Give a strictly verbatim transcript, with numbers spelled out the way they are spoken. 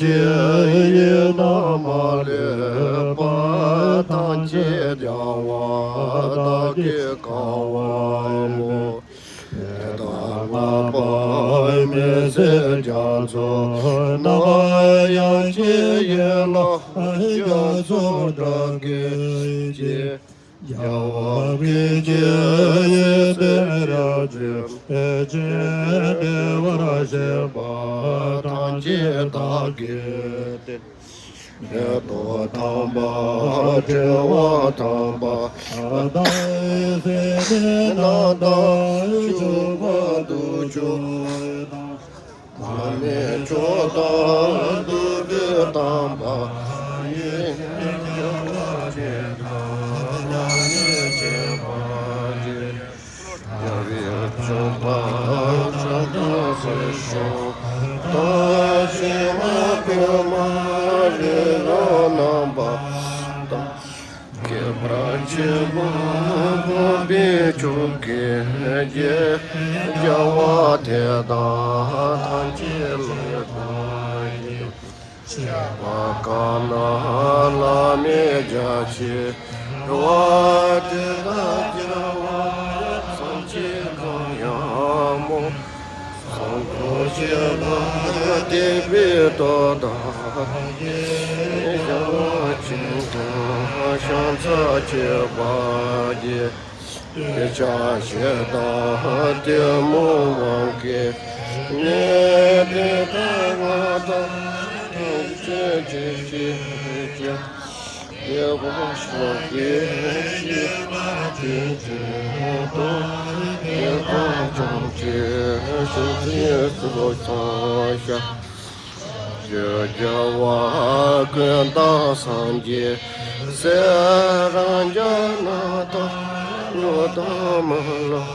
ཅི་ཡིས་ན་མ་ལུས་པ་ཐམས་ཅད་ཀྱང་བདག་གིས་གང་བ་མོ། དེ་དག་བསྔགས་པ་མི་ཟད་རྒྱ་མཚོ་རྣམས། དབྱངས་ཅན་ཡན་ལག་རྒྱ་མཚོའི་སྒྲ་སྐད་ཀྱིས། རྒྱལ་བ་ཀུན་གྱི་ཡིད་བརྟན་རབ་འབྱམས་ཀྱིས། བདེ་བར་གཤེགས་པ་ཐམས་ཅད་བདག་གིས་བསྟེན། མེ་ཏོག་དམ་པ་དྲི་བ་དམ་པ་དང་། སེར་སྨེ་རྣམས་དང་བྱུག་པ་དུ་མཆོག་དང་། མར་མེ་མཆོག་དང་བདུད་བཞི་དམ་པ་ཡིས། རྒྱལ་བ་ཇི་ལྟར་བསྔགས་ནས་བྱེད་པ་ཡི། རྒྱལ་བའི་མཆོད་པ་ཕྱག་རྒྱ་ཆེ་ཤོས་དང་། ཞི་བ་ཕོ་མོ་རིགས་དྲུག་རྣམ་པ་དང་། ཁྱད་པར་ཆེན་པོ་འཕགས་པའི་ཆོས་ཀྱི་རྒྱལ། རྒྱལ་བ་དེ་དག་ཐམས་ཅད་ལ་བདག་གིས། བྱེད་པ་གང་རྣམས་བླ་མེད་རྒྱ་ཆེ་བ། དེ་དག་རྒྱལ་བ་སངས་རྒྱས་གང་ཡང་མོ། སངས་རྒྱས་ལ་དད་པའི་སྟོབས་དང་། རྒྱལ་བ་ཇི་བཞིན་ཕྱག་འཚལ་བྱེད་པ་ཡི། དེ་ཕྱག་བཞེས་དང་གཏི་མུག་དབང་གིས་ནི། དེ་དག་སྔགས་དང་ལས་ཀྱིས་བསྐྱེད་བྱས་ཀྱང་། དེ་དག་ཕྱག་གིས་བཞེས་པ་དེ་བཞིན་དུ། དེ་དག་ཐམས་ཅད་བྱིན་གྱིས་བརླབ་ཏུ་བྱས། རྒྱལ་བ་ཀུན་བདག་སངས་རྒྱས་སྲས། རང་རྒྱལ་རྣམས་དང་ལོ་ཏོག་མ་